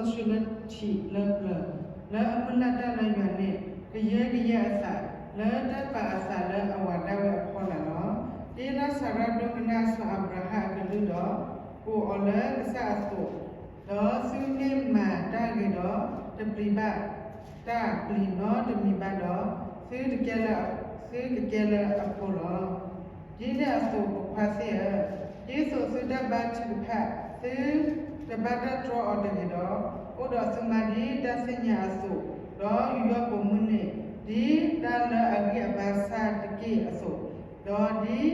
လီၤဆူလၢထံးလၢပျၢၤ, လၢအမုၢ်လၢ်တၢ်လၢယွၤန့ၣ် ကယၢကယဲအသး လၢတၢ်ပာ်အသးလၢအဝၤဒၣ်ဝဲအဖီလာ်လီၤ. ဒ်လၢစၤရါဒိကနၣ်စီၤအၤဘြၤဟၣ်အကလုၢ်ဒီး အိၣ်အီၤလၢကစၢ်အသိး, ဒီးသုမ့ၢ်မၤတၢ်ဂ့ၤဒီး တပျံၤဘၣ်တၢ်ပျံၤနီတမံၤဘၣ်ဒီး, သုကကဲလၢ, သုကကဲလၢအဖိလီၤ. ဒ်န့ၣ်အသိးပိာ်ခွါသ့ၣ်ဧၢ, ဒ်သိးသုတၢ်ဘါထုကဖၣ် သုတဘၣ်တၢ်တြီအီၤတဂ့ၤဒီး, အိၣ်ဒီးသုမါဒ်တၢ်သ့ၣ်ညါအသိး, ဒီးယူးယီၣ်ပိာ်မုၣ်န့ၣ် ဒ်တၢ်လၢအဂံၢ်အဘါစၢ်တက့ၢ်အသိး, ဒီးဒ်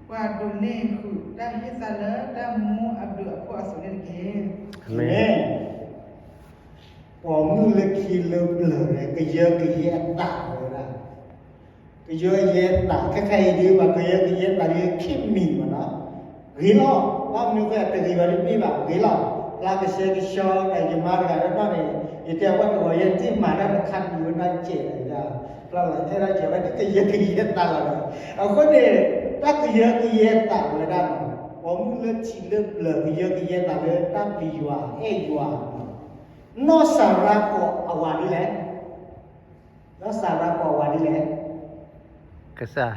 ပှၤဒိးန့ၢ်ဃုာ်တၢ်ဟ့ၣ်သါလၢတၢ်မူအဘျုးအဖှိၣ်အသိးန့ၣ်တက့ၢ်. မ့ၢ် ပိာ်မုၣ်လၢခံလၢပျၢၤန့ၣ် ကယၢကယဲအသးဝဲဒၣ်, ကယၢကယဲအသး ခဲခါအံၤဒ်ပှၤကယၢကယဲအသးဒ်ခံမံၤမးနီၤ, ဂ့ၤလီၤ, ဘၣ်မနုၤဃိတဂ့ၤဘၣ်တမ့ၢ်ဘၣ် ဂ့ၤလီၤ, ဖျါကဆှဲကဆှီဒီးယမါတဂၤဒီးန့ၣ်, ယတဲအဝဲတဂီၤယဲတ့ၢ်မၤတၢ်တခါမံၤဝဲဒၣ်စဲးဒီး, ဖျါလီၤတဲဒၣ်ကဲဝဲဒၣ်ကယၢကယဲအသးလီၤဒီး, အဃိန့ၣ် တၢ်ကယၢကယဲအသးဝဲဒၣ်နီၤ, ပိာ်မုၣ်လၢထံးလၢပျၢၤ ကယၢကယဲအသးလၢတၢ်ပျံၤယွၤအဲၣ်ယွၤ, နီၢ်စၤရါကိးအဝၤဒ်လဲၣ်, နီၢ်စၤရါကိးအဝၤဒ်လဲၣ်, ကစၢ်,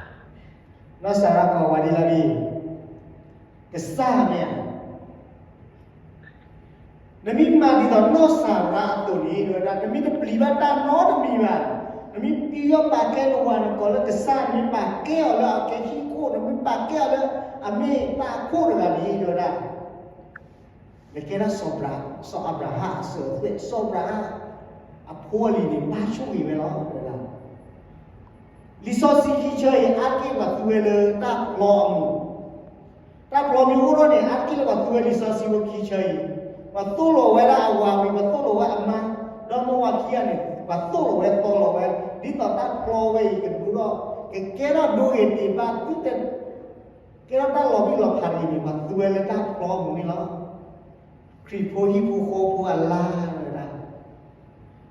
နီၢ်စၤရါကိးအဝၤဒ်လဲၣ်, ကစၢ်မ့ၢ်ဧါ, နမ့ၢ်မၤဒ်သိးနီၢ်စၤရါအသိးန့ၣ် တဲဝဲဒၣ် နမ့ၢ်တပျံၤဘၣ်တၢ်နီတမံၤဘၣ်, နမ့ၢ်ပျံၤယွၤပာ်ကဲနဝၤနကိးလၢကစၢ်, နမ့ၢ်ပာ်ကဲအီၤလၢအကဲဟံၣ်ခိၣ်, နမ့ၢ်ပာ်ကဲအီၤလၢအမ့ၢ်တၢ်အခိၣ်တဂၤန့ၣ် တဲဝဲဒၣ် နကဲဒၣ်စီၤအၤဘြၤဟၣ်အစၢၤအသွဲၣ်, စီၤအၤဘြၤဟၣ်အဖိအလံၤန့ၣ် ဘၣ်ဆိၣ်ဂ့ၤဝဲလီၤ တဲဝဲဒၣ်. လံာ်စီဆှံခံဆၢအံၤ အါတက့ၢ်ပှၤသူဝဲလၢတၢ်ဖျီအမူး, တၢ်ဖျီမ့ၢ်အိၣ်ထီၣ်န့ၣ် အါတက့ၢ်လၢပှၤသူဝဲလံာ်စီဆှံဖိခံဆၢအံၤ, ပှၤသိၣ်လီၤဝဲဒၣ်အဝၤဝံၤ ပှၤသိၣ်လီၤဝဲအမါ, ဒီးမ့ၢ်ဝၤခံဂၤန့ၣ် ပှၤသိၣ်လီၤဝဲသီလီၤဝဲ, ဒ်သိးတၢ်ဖျီဝဲအံၤကဒိၣ်ထီၣ်, ကကဲထီၣ်ဒိဂ့ၤတ့ၢ်ဘၣ်သုတဲ ကဲထီၣ်တၢ်လီၤဘံၣ်လီၤဖးတဂ့ၤန့ၣ် ပှၤသူဝဲလၢတၢ်ဖျီအမူးန့ၣ်လီၤ. ခရံာ်ဖိဟံၣ်ဖိဃီဖိအလါဝဲဒၣ်,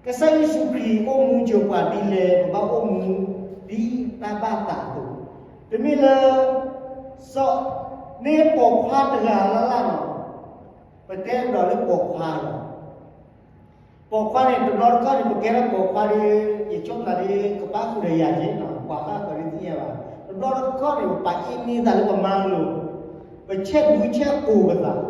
ကစၢ်ယ့ၣ်ၡူးခရံာ်အိၣ်မူစၢၤပှၤဒ်လဲၣ် ပဘၣ်အိၣ်မူဒ်တၢ်ဘၣ်သးအသိး, တမ့ၢ်လၢ စီၤ, မ့ၢ်ပိာ်ခွါတဂၤလၢ်လၢ်လီၤ. ပတဲဒီးလၢပိာ်ခွါလီၤ. ပိာ်ခွါန့ၣ် တဘျီတခီၣ်န့ၣ် ပကဲထီၣ်ပိာ်ခွါဒီး ယဆိကမိၣ်ဒီး ကဘၣ်ဃုာ်ဒီးယၤက့ၤနီၤ, ပှၤဃၣ်ဃၢၤဒ်သ့ၣ်ညါဘၣ်. တဘျီတခီၣ်န့ၣ် ပပာ်အ့န့သးလၢပမါလိၤ, ပဆဲးဒူဆဲးကိာ်ပသး,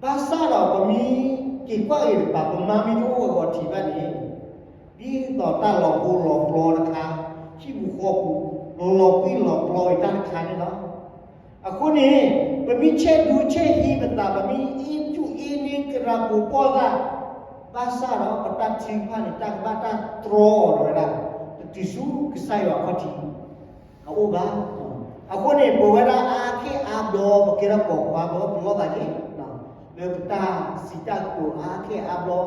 ဘၣ်ဆၣ်ဒီးပမ့ၢ်က့ၤကွၢ်က့ၤတကပၤ ပမါမ့ၢ်တအိၣ်ဝဲဂီၤထံးဘၣ်န့ၣ်, ဒ်သိးတၢ်လီၤဘှံးလီၤပျီတခါ, ဟံၣ်ပူၤဃီပူၤ လီၤဘှံးလီၤပျီဝဲတၢ်တခါန့ၣ်လီၤ. အဃိန့ၣ် ပမ့ၢ်ဆဲးဒူဆဲးဟံးပသး, ပမ့ၢ်အ့ၣ်ကူၣ်အ့ၣ်န့ကရၤပူၤပိာ်သး, ဘၣ်ဆၣ်ဒီးပတၢ်ထုကဖၣ်န့ၣ် တၢ်ကဘၣ်တၢ်တြီအီၤဝဲဒၣ်, တတုၤဆူကစၢ်ယွၤအခီၣ်ထံး အအိၣ်ဘၣ်. အဃိန့ၣ် ပဝဲဒၣ်အါခဲၣ်အါဘျီ ပကဲထီၣ်ပိာ်ခွါ ပလီၢ်သးက့ၤ လၢပတၢ်စံးတၢ်ကတိၤအါခဲၣ်အါဘျီ,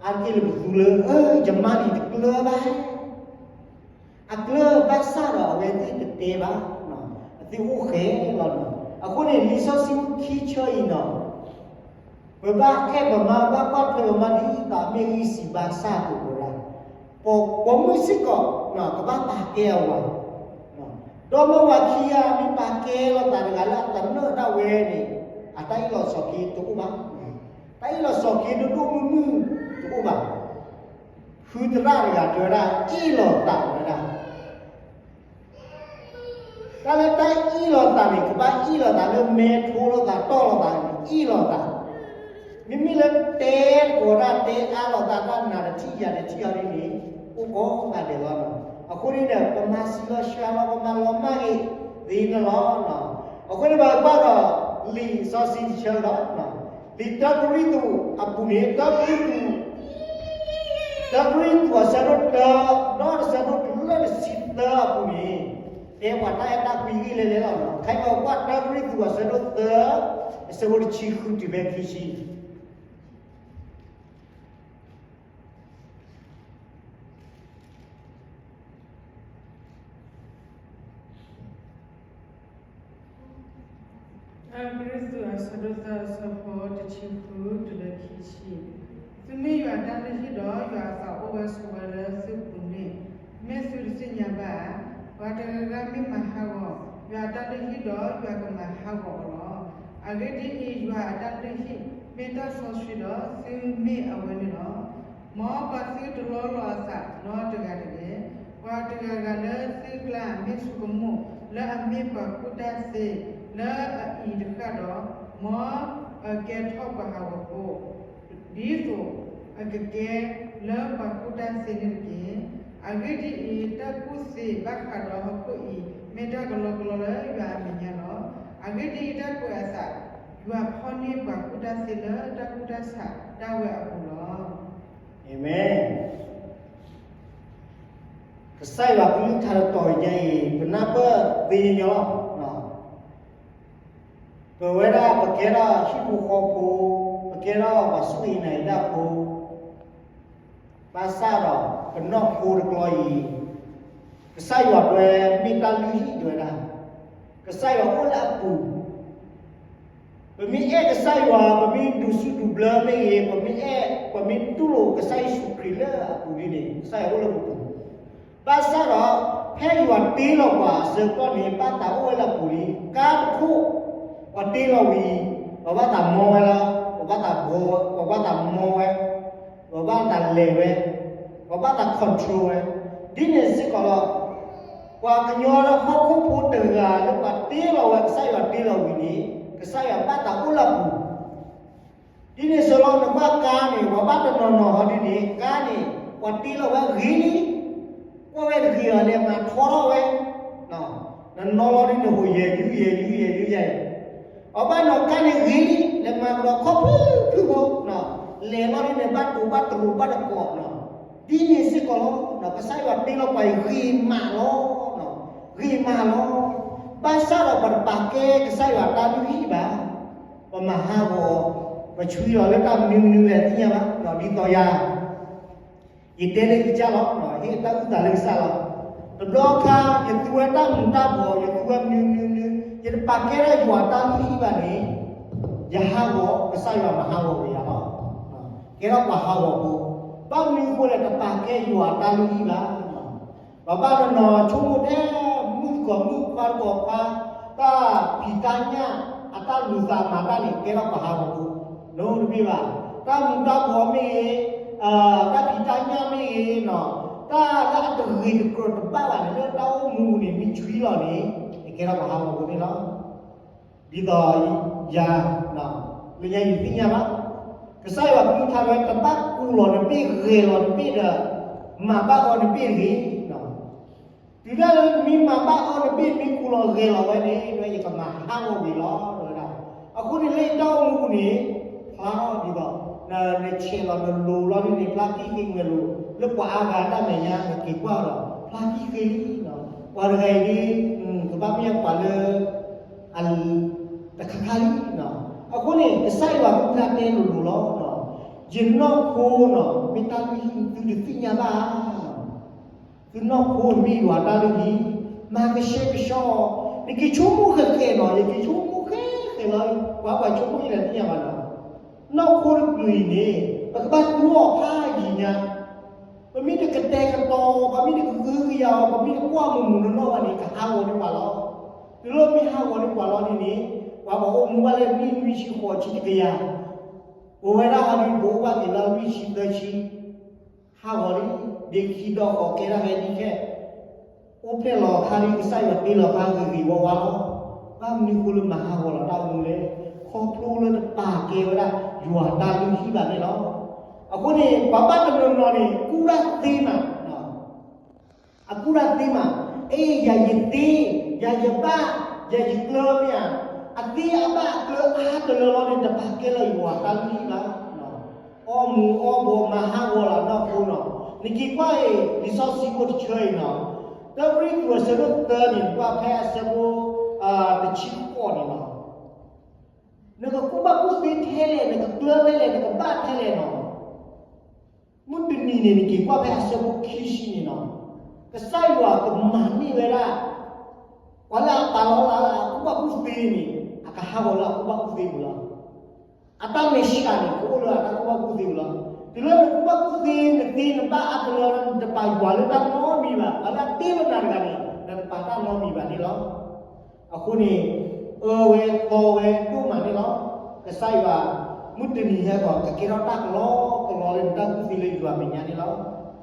အါတက့ၢ်လၢပသူလၢ ယမါန့ၣ်တကျၢၤဘၣ် အကျၢၤဘၣ်ဆၣ်ဒီး အဝဲသ့ၣ်တတဲဘၣ်, အသ့ၣ်အိၣ်ဃဲလီၤနီၤ. အဃိန့ၣ် လံာ်စီဆှံခံဆၢအံၤနီၤ, ပဘၣ်အဲၣ်ပမါ ဘၣ်ကွၢ်ထွဲပမါဒ်သိးမ့ၢ်ဂံၢ်စၢ်ဘါစၢ်အသိးဝဲဒၣ်, ပိာ်မုၣ်စ့ၢ်ကီး ကဘၣ်ပာ်ကဲအဝၤ, ဒီးမ့ၢ်ဝၤခံဂၤ မ့ၢ်ပာ်ကဲလိာ်သးတဂၤလၢအသးနၢၣ်ဒၣ်ဝဲန့ၣ် အတၢ်အ့ၣ်လိာ်ဆိးက့တအိၣ်ဘၣ်, တၢ်အ့ၣ်လိာ်ဆိးက့ဒိၣ်ဒိၣ်မုၢ်မုၢ်တအိၣ်ဘၣ်. ဖုသရၣ်တဂၤတဲဝဲဒၣ် အ့ၣ်လိာ်သးဝဲဒၣ်, တၢ်လၢတၢ်အ့ၣ်လိာ်သးန့ၣ် ကဘၣ်အ့ၣ်လိာ်သးလၢမဲာ်ထိလိာ်သးတီၢ်လိာ်သးန့ၣ် အ့ၣ်လိာ်သး, မ့မ့ၢ်လၢတဲကိးဒၣ်တဲအါလိာ်သးတၢ်နးတထံၣ်ယၤတထံၣ်အီၤဒ်န့ၣ် အိၣ်ကိးဂၤဒဲးလီၤ. အဃိန့ၣ်ဒီး ပမၤစံးလီၤဆှါလီၤ ပမၤလီၤမၢ်ဂ့ၤသ့န့ၣ်လီၤ. အဃိန့ၣ် ပကကွၢ်ဒီး လံာ်စီဆှံတဆၢဒီး လံာ်တၢကရံၣ်သူးအပူၤန့ၣ် တၢကရံၣ်သူး တၢကရံၣ်သူးအဆၢဒိၣ်တၢ ဒီးအဆၢဒိၣ်တုၤလၢတဆံသၢအပူၤန့ၣ် တဲပှၤတၢ်အဲၣ်တၢ်ကွံဂ့ၢ်လဲၣ်လဲၣ်လီၤ. ခဲအံၤပကကွၢ်တၢကရံၣ်သူးအဆၢဒိၣ်သၢ အဆၢဖိတဆံဃုတုၤဖဲခံဆံ တၢကရံၣ်သူးအဆၢဒိၣ်သၢအဆၢဖိတဆံဃုတုၤလၢခံဆံ, သုမ့ၢ်ယွၤအတၢ်လုၢ်ဟံၣ်ဒီးယွၤအသးအိၣ်ဝဲဆိးဝဲလၢသုပူၤန့ၣ်, မ့ၢ်သုတသ့ၣ်ညါဘၣ်ဧါ. ပှၤတဂၤဂၤမ့ၢ်မၤဟးဂီၤယွၤအတၢ်လုၢ်ဟံၣ်ဒီး ယွၤကမၤဟးဂီၤအီၤလီၤ. အဂ့ၢ်ဒ်အံၤ, ယွၤအတၢ်လုၢ်ဟံၣ် မ့ၢ်တၢ်စီဆှံဒီးသုမ့ၢ်အဝဲန့ၣ်လီၤ. မ်ပှၤသုတလီလီၤအသးနီတဂၤတဂ့ၤ. ပှၤတဂၤဂၤလၢသုကျါမ့ၢ်ဆိကမိၣ်လၢအမ့ၢ်ပှၤကူၣ်တၢ်သ့လၢအအံၤတဃၣ်ဒီး, မ်အကဲထီၣ်ပှၤဟးဂီၤဖိ ဒ်သိးအကကဲလၢပှၤကူၣ်တၢ်သ့န့ၣ်တက့ၢ်. အဂ့ၢ်ဒ်အံၤ, တၢ်ကူၣ်သ့ဘၣ်ဃးဒီးဟီၣ်ခိၣ်အံၤ မ့ၢ်တၢ်ကလီကလီလၢယွၤအမဲာ်ညါလီၤ. အဂ့ၢ်ဒ်အံၤ, တၢ်ကွဲးအသး, ယွၤဖီၣ်န့ၢ်ပှၤကူၣ်တၢ်သ့လၢတၢ်ကူၣ်တၢ်ဆးဒၣ်ဝဲအပူၤလီၤ. အၤမ့ၣ်. ကစၢ်ယွၤကလုၢ်ကထါတတီၤညါအံၤ ပနၢ်ပၢၢ်သ့ညီညီလီၤ. ပဝဲဒၣ်ပကဲထီၣ်ဟံၣ်ဖိဃီဖိ, ပကဲထီၣ်ပှၤစူၢ်က့ၤနာ်က့ၤတၢ်ဖိ, ဘၣ်ဆၣ်ဒီး ပနီၢ်ခိတကျီအံၤ, ကစၢ်ယွၤဒၣ်ဝဲမ့ၢ်တၢ်လုၢ်ဟံၣ်ဒၣ်ဝဲဒၣ်, ကစၢ်ယွၤအိၣ်လၢအပူၤ, ပမ့ၢ်အဲၣ်ကစၢ်ယွၤ, ပမ့ၢ်ဒိးစူၣ်ဒိးဘျၢမ့ၢ်ဂ့ၤ, ပမ့ၢ်အဲၣ်, ပမ့ၢ်တူၢ်လိာ်ကစၢ်ယ့ၣ်ၡူးခရံာ်လၢအပူၤန့ၣ် ကစၢ်ယွၤအိၣ်လၢပပူၤ. ဘၣ်ဆၣ်ဒီး ဖဲယွၤတ့လီၤပှၤအဆၢကတီၢ်န့ၣ် ဘၣ်သးအိၣ်ဝဲလၢအပူၤလံ. ကါတခိၣ် ပှၤတ့လီၤဝံၤ, ပှၤဘၣ်သးမီဝဲလီၤ, ပှၤဘၣ်သးဘီ, ပှၤဘၣ်သးမီဝဲ, ပှၤဘၣ်သးလဲၤဝဲ, ပှၤဘၣ်သး control ဝဲ, ဒ်န့ၣ်စ့ၢ်ကီးလီၤ. ပှၤကညီလၢဟီၣ်ခိၣ်ဖိတဂၤလၢပှၤတ့လီၤဝဲ ကစၢ်ယွၤတ့လီၤဝံၤန့ၣ် ကစၢ်ယွၤဘၣ်သးအိၣ်လၢအပူၤ ဒ်န့ၣ်စ့ၢ်ကီးလီၤ. နကွၢ်ကါန့ၣ် ပှၤဘၣ်တနီၤနီၤဟီဒ်န့ၣ် ကါန့ၣ် ပှၤတ့လီၤဝဲဂ့ၤလံ, ကွၢ်ဝဲတဂ့ၤအီၤန့ၣ် မၤထီထီၣ်ဝဲ, နနီၤလီၤဒ်န့ၣ် ဟိးယဲၢ်ယူးယဲၢ်ယူးယဲၢ်ယူးယဲၢ်, အဘၣ်နီၤကါန့ၣ်ဂ့ၤလံ, လဲၤမၤကဒီးခီဖျိဖျိဖိ, လဲၤလီၤဒ်န့ၣ် ဘၣ်တိၤဘၣ်တရိးဘၣ်တကိးနီၤ, ဒ်န့ၣ်စ့ၢ်ကီးလီၤ. ကစၢ်ယွၤတ့လီၤပှၤအံၤဂ့ၤမးလီၤ, ဂ့ၤမးလီၤ. ဘၣ်ဆၣ်ဒီးပှၤတပာ်ကဲကစၢ်ယွၤတၢ်လုၢ်ဟံၣ်ဘၣ်, ပမၤဟးဂီၤ, ပဆှံလီၤလၢတၢ်မနုၤမနုၤလဲၣ်သ့ၣ်ညါဘၣ်, ဒ်သိးယၤ ယတဲလၢယကစၢ်လီၤ, ဟ့ၣ်တၢ်အုၣ်သးလၢကစၢ်လီၤ. တဘျီခါ ယသူဝဲတၢ်မူၤတၢ်ဘှီး, ယသူဝဲမနုၤမနုၤမနုၤ, ယတပာ်ကဲထီၣ်ယွၤတၢ်လုၢ်ဟံၣ်ဘၣ်န့ၣ်, ယဟးဂီၤ ကစၢ်ယွၤမၤဟးဂီၤက့ၤယၤလီၤ. ကဲထီၣ်ပှၤဟးဂီၤဖိ, ဘၣ်မနုၤအဃိလဲၣ် တပာ်ကဲယွၤတၢ်လုၢ်ဟံၣ်ဘၣ် ပှၤဘၣ်တနီၤဆိကမိၣ်ထဲ မုၣ်တကိးမုၣ်ခွါတကိးခွါ, တၢ်ဖံးတၢ်ညၣ် အတၢ်လူၤသးမၤတၢ်န့ၣ် ကဲထီၣ်ပှၤဟးဂီၤဖိ, တမ့ၢ်ဘၣ်, တၢ်မူၤတၢ်ဘှီးမ့ၢ်ဂ့ၤ, တၢ်ဖံးတၢ်ညၣ်မ့ၢ်ဂ့ၤ, တၢ်လၢအတဂ့ၤတကြၢးတဘၣ်ဘၣ်န့ၣ် လၢတၢ်အိၣ်မူန့ၣ် မ့ၢ်ဆှံလီၤန့ၣ် ကဲထီၣ်ပှၤဟးဂီၤဖိန့ၣ်လီၤ. ဒ်သိးယၤ, လၢညါယသ့ၣ်ညါဘၣ်, ကစၢ်ယွၤကလုၢ်ကထါဝဲ တဘၣ်ကူးလီၤနဘ့ၣ် ဂဲၤလီၤနဘ့ၣ်ဒီး မၤဘၣ်အီၤနဘ့ၣ်တဂ့ၤ. တုၤဒၣ်လၢနမ့ၢ်မၤဘၣ်အီၤနဘ့ၣ် မ့ၢ်ကူးလီၤဂဲၤလီၤဝဲန့ၣ် ယကမၤဟးဂီၤဝံၤလီၤ တဲဝဲဒၣ်. အဃိန့ၣ်လၢယတၢ်အိၣ်မူပူၤန့ၣ် ဖျါထီၣ်ဒ်သိး နဆဲးလီၤနလိၤလီၤန့ၣ် ဖျါကံၣ်ဃ့မွဲၤလိၤ လၢပှၤအါဂၤတၢ်မဲာ်ညါ နက့ၤကွၢ်ဒီး ဖျါကံၣ်ဃ့လံ. ပှၤတဂၤအံၤဒ် ကဘၣ်မ့ၢ်ပှၤလၢ တခါခါလံ. အဃိန့ၣ် ကစၢ်ယွၤကလုၢ်ကထါတဲလိၤလိၤလီၤ. ယနီၢ်ခိနီၤ မ့ၢ်တၢ်လုၢ်ဟံၣ် သုတသ့ၣ်ညါဘၣ်. သုနီၢ်ခိမ့ၢ်ယွၤတၢ်လုၢ်ဟံၣ်, မၤကဆှဲကဆှီ, နက့ၤဆိကမိၣ်ဃဲးဃဲးနီၤ, ယက့ၤဆိကမိၣ်ဃဲးဃဲးလီၤ. ပှၤပှၤဆိကမိၣ်ယလဲၤသ့ၣ်ညါဘၣ်နီၤ. နီၢ်ခိတကလုာ်အံၤန့ၣ် ပကဘၣ်သူအီၤဖးယံၤညါ ပမ့ၢ်တကတဲာ်ကတီၤအီၤ, ပမ့ၢ်တကဟုကယာ်အီၤ, ပမ့ၢ်တကွၢ်မုာ်မုာ်နီၢ်နီၢ်ဘၣ်န့ၣ် ကဟးဂီၤန့ၢ်ပှၤလီၤ. တုၤလၢမ့ၢ်ဟးဂီၤန့ၢ်ပှၤလီၤန့ၣ်န့ၣ် ပှၤဘၣ်အိၣ်မူဘၣ်လၢနံၣ်နွံဆံဃိးဆံတကယၤ, ပဝဲဒၣ်ဟီဒ်ပအိၣ်ဘၣ်က့ၤလၢလွံၢ်ဆံသၢဆံ, ဟးဂီၤလံ, ဒ့ခံဒီဃီၤကဲဒၣ်ဟဲဒ်ခဲ, အိၣ်ဖျဲၣ်လီၤခါလံ ကစၢ်ယွၤတ့လီၤခါဂ့ၤဂ့ၤဝါဝါလီၤ. ဘၣ်မနုၤဃိလၢမၤဟးဂီၤလီၤတၢ်အိၣ်မူလဲၣ်, ခီဖျိလၢတပာ်ကဲဝဲဒၣ် ယွၤတၢ်လုၢ်ဟံၣ်ဘၣ်န့ၣ်လီၤ. အဃိန့ၣ် ပှၤဘၣ်တနီၤနီၤန့ၣ် ကူၣ်တၢ်သ့မး အကူၣ်တၢ်သ့မး, အ့ ယၤယသ့, ယၤယဘၣ်, ယၤယကျၢၤမ့ၢ်ဧါ, အသ့အဘၣ်အကျၢၤအါတလၢလီၤန့ၣ် တပာ်ကဲလၢယွၤတၢ်လုၢ်ဟံၣ်ဘၣ်. အီၣ်မူၤအီၣ်ဘှီးမၤဟးဂီၤလီၤနီၢ်ခိနီၤ, နက့ၤကွၢ်အံၤ လံာ်စီဆှံဖိတဆၢအံၤနီၤ, တၢကရံၣ်သူးအဆၢဒိၣ်သၢန့ၣ် နကွၢ်ဖဲအဆၢဖိ တဆံဃိးန့ၣ်လီၤ. နကကူၣ်ဘၣ်ကူၣ်သ့ထဲလဲၣ်, နကကျၢၤထဲလဲၣ်, နကဘၣ်ထဲလဲၣ်နီၤ. မုၢ်တနံၤန့ၣ် နက့ၤကွၢ်ဖဲအဆၢဖိခံဆံန့ၣ်နီၤ, ကစၢ်ယွၤကမၤန့ၢ်ဝဲဒၣ် ပှၤလၢအပာ်လီၤလၢအကူၣ်ဘၣ်ကူၣ်သ့န့ၣ် အကဟးဂီၤလၢအကူၣ်ဘၣ်ကူၣ်သ့ပူၤလီၤ. အတၢ်မဲာ်ဆှးန့ၣ် ကအိၣ်လၢအတၢ်ကူၣ်ဘၣ်ကူၣ်သ့ပူၤလီၤ. တုၤလၢနကူၣ်ဘၣ်ကူၣ်သ့ နသ့နဘၣ်အါတလၢ နတပာ်ယွၤလၢတၢ်နီတမံၤဘၣ်, ပှၤလၢအတ့လီၤနၤတဂၤန့ၣ် နတပာ်တၢ်နီတမံၤဘၣ်န့ၣ်လီၤ. အဃိန့ၣ် အၢဝဲသီဝဲဒိၣ်မးန့ၣ်လီၤ. ကစၢ်ယွၤ မုၢ်တနံၤဟဲဒီး ကကဲထီၣ်တၢ်ကလီကလီလၢနတၢ်ကူၣ်သ့လၢယွၤမဲာ်ညါန့ၣ်လီၤ.